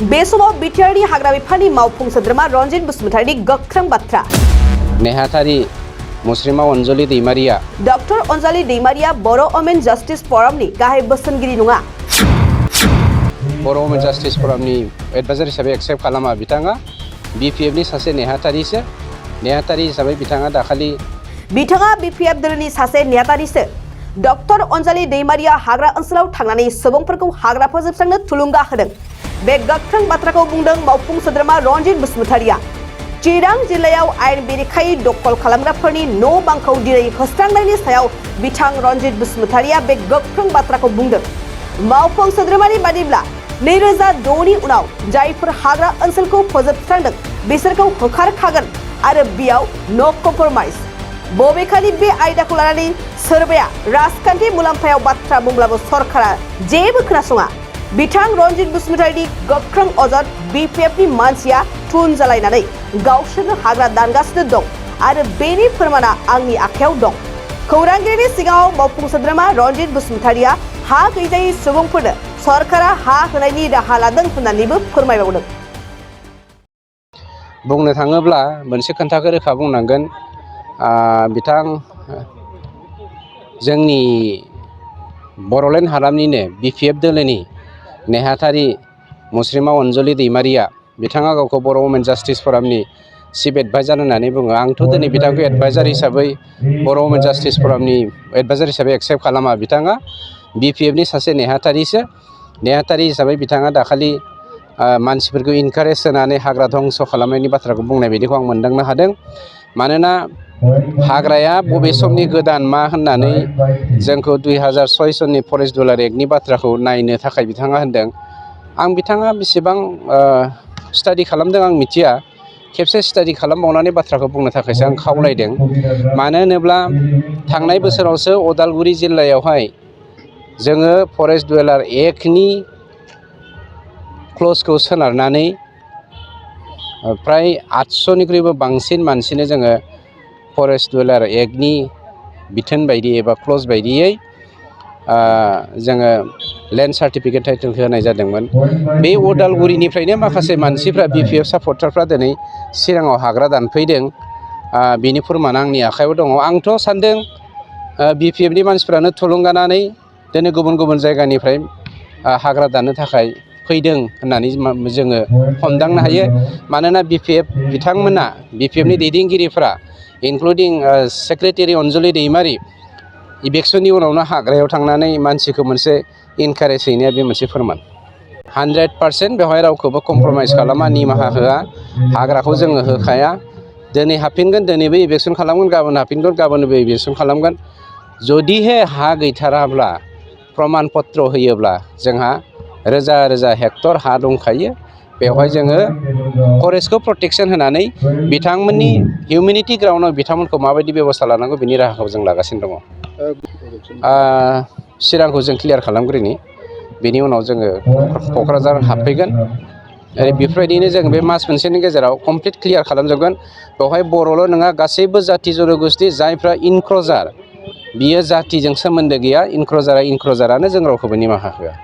बे समाव बिटिआरनि हाग्रा बिफाननि मावफुं सोद्रोमा रन्जित बसुमतारिनि गोख्रों बाथ्रा। नेहाथारि मुस्रिमा अनजलि दैमारिया डक्टर अनजलि दैमारिया बर' वमेन जस्टिस फरमनि गाहाय बोसोनगिरि नङा। बर' वमेन जस्टिस फरमनि एडभाइजार हिसाबै एक्सेप्ट खालामा। बिथाङा बिपिएफनि सासे नेहाथारिसो। नेहाथारि हिसाबै बिथाङा दाखालि बिपिएफ दोलोनि सासे नेहाथारिसो। डक्टर अनजलि दैमारिया हाग्रा ओनसोलाव थांनानै सुबुंफोरखौ हाग्रा फोजोबस्रांनो थुलुंगा होदों। बे गोख्रों बाथ्राखौ बुंदों मावफुं सोद्रोमा रन्जित बसुमतारिया। चिरां जिल्लायाव आयेन बेरेखायै दखल खालामग्राफोरनि न' बांखौ दिनै होस्रांनायनि सायाव बिथां रन्जित बसुमतारिया बे गोख्रों बाथ्राखौ बुंदों। मावफुं सोद्रोमानि बादिब्ला 2006नि उनाव जायफोर हाग्रा ओनसोलखौ फोजोबस्रांदों बिसोरखौ होखारखागोन आरो बेयाव नो कम्प्रमाइज। बबेखानि बे आयदाखौ लानानै सोरबाया राजखान्थि मुलाम्फायाव बाथ्रा बुंब्लाबो सरकारा जेबो खोनासङा। बिथां रन्जित बसुमतारिनि गोख्रों अजद बिपिएफनि मानसिया थुन जालायनानै गावसोरनो हाग्रा दानगासिनो दं आरो बेनि फोरमाना आंनि आखायाव दं। खौरांगिरिनि सिगाङाव मावफुं सोद्रोमा रन्जित बसुमतारिया हा गैजायै सुबुंफोरनो सरकारा हा होनायनि राहा लादों होननानैबो फोरमायबावदों। बुंनो थाङोब्ला मोनसे खोथाखौ रोखा बुंनांगोन। बिथां जोंनि बड'लेण्ड हालामनिनो बिपिएफ दोलोनि नेहाथारि मुस्रिमा अनजलि दैमारिया बिथाङा गावखौ बर' वमेन जस्टिस फरमनि चिफ एडभाइजार होननानै बुङो। आंथ' दिनै बिथांखौ एडभाइजार हिसाबै बर' वमेन जस्टिस फरमनि एडभाइजार हिसाबै एक्सेप्ट खालामा। बिथाङा बिपिएफनि सासे नेहाथारिसो। नेहाथारि हिसाबै बिथाङा दाखालि मानसिफोरखौ इनकारेज होनानै हाग्रा धंस खालामनायनि बाथ्राखौ बुंनाय बायदिखौ आं मोनदांनो हादों। मानोना हाग्राया बबे समनि गोदान मा होननानै जोंखौ 2006 सननि फरेस्ट रुलार एक्टनि बाथ्राखौ नायनो थाखाय बिथाङा होनदों। आं बिथाङा बेसेबां स्टाडि खालामदों आं मिथिया। खेबसे स्टाडि खालामबावनानै बाथ्राखौ बुंनो थाखायसो आं खावलायदों। मानो होनोब्ला थांनाय बोसोरावसो अदालगुरि जिल्लायावहाय जोङो फरेस्ट रुलार एक्टनि क्लजखौ सोनारनानै फ्राय 800निख्रुइबो बांसिन मानसिनो जोङो फरेस्ट रुलार एक्टनि बिथोन बायदि एबा क्लज बायदियै जोङो लेन्ड सार्टिफिकेट टाइटेल होनाय जादोंमोन। बे अदालगुरिनिफ्रायनो माखासे मानसिफ्रा बिपिएफ सापर्टारफ्रा दिनै चिराङाव हाग्रा दानफैदों। बिनि फोरमान आंनि आखायाव दङ। आंथ' सान्दों बिपिएफनि मानसिफ्रानो थुलुंगानानै दिनै गुबुन गुबुन जायगानिफ्राय हाग्रा दाननो थाखाय फैदों होननानै जोङो हमदांनो हायो। मानोना बिथांमोना बिपिएफनि दैदेनगिरिफ्रा इनक्लुडिं सेक्रेटारि अनजलि दैमारि इलेक्सननि उनावनो हाग्रायाव थांनानै मानसिखौ मोनसे इनकारेज हैनाया बे मोनसे फोरमान। 100% बेवहाय रावखौबो कमप्रमाइज खालामा, निमाहा होआ। हाग्राखौ जोङो होखाया। दिनै हाबफिनगोन, दिनैबो इलेक्सन खालामगोन, गाबोन हाबफिनगोन, गाबोनबो इलेक्सन खालामगोन। जुदिहे हा गैथाराब्ला प्रमान पत्र होयोब्ला जोंहा रोजा रोजा हेक्टर हा दंखायो। बेवहाय जोङो फरेस्टखौ प्रटेक्सन होनानै बिथांमोननि हिउमेनिटि ग्राउन्डआव बिथांमोनखौ माबायदि बेबस्था लानांगौ बिनि राहाखौ जों लागासिनो दङ। चिरांखौ जों क्लियार खालामग्रोनि, बेनि उनाव जोङो क'क्राझार हाबफैगोन। बेफोरबायदिनो जों बे मास मोनसेनि गेजेराव कमप्लिट क्लियार खालामजोबगोन। बेवहाय बर'ल' नङा, गासैबो जाथि जन'गोष्ठि जायफ्रा इनक्रजार, बियो जातिजों सोमोन्दो गैया। इनक्रजारानो जों रावखौबो निमाहा होआ।